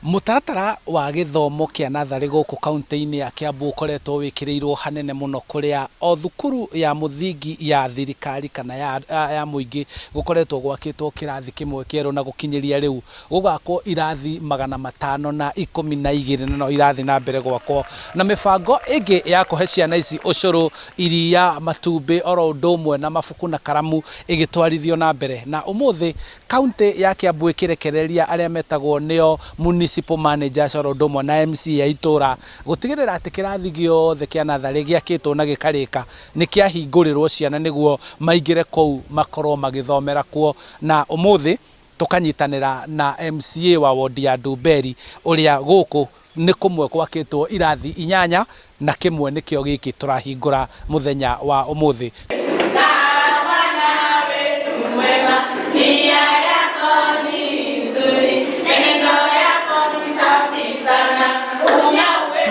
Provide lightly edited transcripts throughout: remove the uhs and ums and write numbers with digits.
Mũtaratara wa gĩthomo kĩa natharĩ gũkũ kauntĩ-inĩ ya Kiambu ũkoretwo wĩkĩrĩirwo hanene mũno kũrĩa o thukuru ya mũthingi ya thirikari kana ya, ya mũingĩ gũkoretwo gwakĩtwo kĩrathi kĩmwe kĩerũ na gũkinyĩria rĩu gũgakwo irathi 512 na no irathiĩ na mbere gwakwo na mĩbango ĩngĩ ya kũhe ciana ici ũcũrũ, iria, matumbĩ oro ũndũ ũmwe na mabuku na karamu ĩgĩtwarithio na mbere. Na ũmũthĩ Kauntĩ ya Kiambu ĩkĩrekereria arĩa metagwo nĩo Municipal Managers oro ũndũ ũmwe na MCA a itũũra gũtigĩrĩra atĩ kĩrathi gĩothe kĩa natharĩ gĩakĩtwo na gĩkarĩka nĩ kĩahingũrĩrwo ciana nĩguo maingĩre kũu makorwo magĩthomera kuo. Na ũmũthĩ tũkanyitanĩra na MCA wa wondi ya Ndumberi ũrĩa gũkũ nĩ kũmwe gwakĩtwo irathi inyanya na kĩmwe nĩkĩo gĩkĩ tũrahingũra mũthenya wa ũmũthĩ.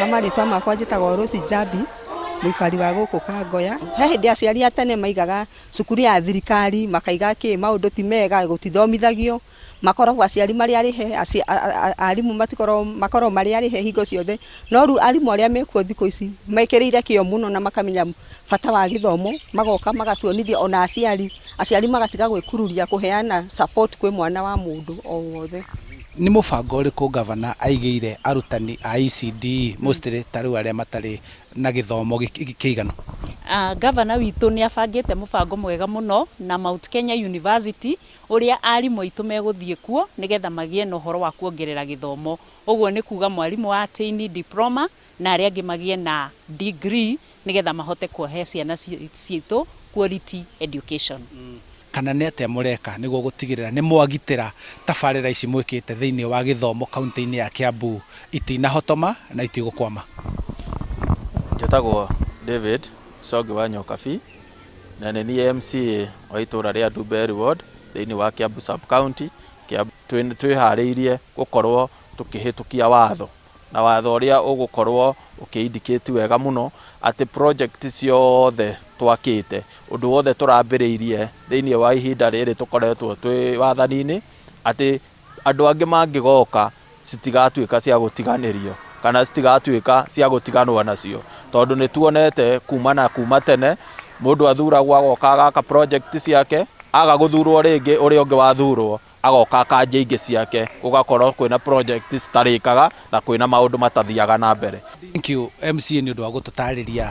Ha marĩtwa makwa njĩtagwo Rose Njambi, mũikari wa gũkũ Kangoya. He hĩndĩ aciari a tene maigaga cukuru ya thirikari, makaiga kĩ maũndũ ti mega, gũtithomithagio. Makoragwo aciari marĩ arĩhe, arimũ matikoragwo, makoragwo marĩ arĩhe hingo ciothe, no rĩu arimũ arĩa mekuo thikũ ici mekĩrĩire kĩo mũno na makamenya bata wa gĩthomo, magoka magatuonithia ona aciari, aciari magatiga gwĩkururia kũheana support kwĩ mwana wa mũndũ o wothe. Nĩ mũbango ũrĩkũ ngavana aigĩire arutani a ECD mostly ta rĩu arĩa matarĩ na gĩthomo kĩiganu? Ngavana witũ nĩ abangĩte mũbango mwega mũno na Mount Kenya University ũrĩa arimũ aitũ megũthiĩ kuo nĩgetha magĩe na ũhoro wa kuongerera gĩthomo. Ũguo nĩ kuga mwarimũ wa attain diploma na arĩa angĩ magĩe na degree nĩgetha mahote kũhe ciana citũ quality education. Kana nĩ atĩa mũreka nĩguo gũtigĩrĩra nĩ mwagitĩra tabarĩra ici mwĩkĩte thĩinĩ wa gĩthomo kauntĩ-inĩ ya Kiambu itinahotoma na itigũkwama? Njĩtagwo David Songi wa Nyokabi. Na nĩ niĩ MCA wa itũra rĩa Ndumberi Ward thĩinĩ wa Kiambu Sub County. Twĩharĩirie gũkorwo tũkĩhĩtũkia watho na watho ũrĩa ũgũkorwo ũkĩ indicate wega mũno atĩ project ciothe twakĩte, ũndũ wothe tũrambĩrĩirie thĩinĩ wa ihinda rĩrĩ tũkoretwo twĩ wathani-inĩ, atĩ andũ angĩ mangĩgoka citigatuĩka cia gũtiganĩrio kana citigatuĩka cia gũtiganwo nacio, tondũ nĩ tuonete kuma na kuma tene mũndũ athuragwo agoka agaka project ciake, aga gũthurwo rĩngĩ ũrĩa ũngĩ wathurwo agoka akanjia ingĩ ciake, gũgakorwo kwĩna project citarĩkaga na kwĩna maũndũ matathiaga na mbere. Thank you MCA nĩ ũndũ wa gũtũtarĩria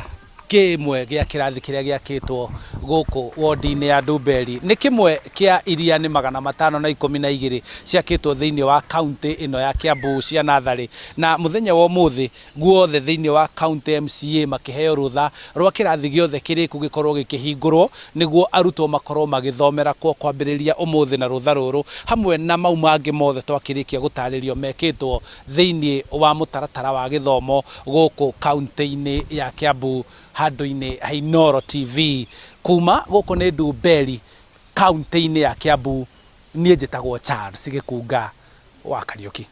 Kĩmwe gĩa kĩrathi kĩrĩa gĩakĩtwo gũkũ wondi-inĩ ya Ndumberi nĩ kĩmwe kĩa iria nĩ 512 ciakĩtwo thĩinĩ wa kauntĩ ĩno ya Kiambu cia natharĩ na mũthenya wa ũmũthĩ guothe thĩinĩ wa kauntĩ MCA makĩheo rũtha rwa kĩrathi gĩothe kĩrĩku gĩkorwo gĩkĩhingũrwo nĩguo arutwo makorwo magĩthomera kuo kwambĩrĩria ũmũthĩ na rũtha rũrũ hamwe na mau mangĩ mothe twakĩrĩkia gũtarĩrio mekĩtwo thĩinĩ wa mũtaratara wa gĩthomo gũkũ kauntĩ-inĩ ya Kiambu handũ-inĩ ha Inooro TV. Kuma gũkũ nĩ Ndumberi kauntĩ-inĩ ya Kiambu, niĩ njĩtagwo Charles Gĩkunga wa Kariũki.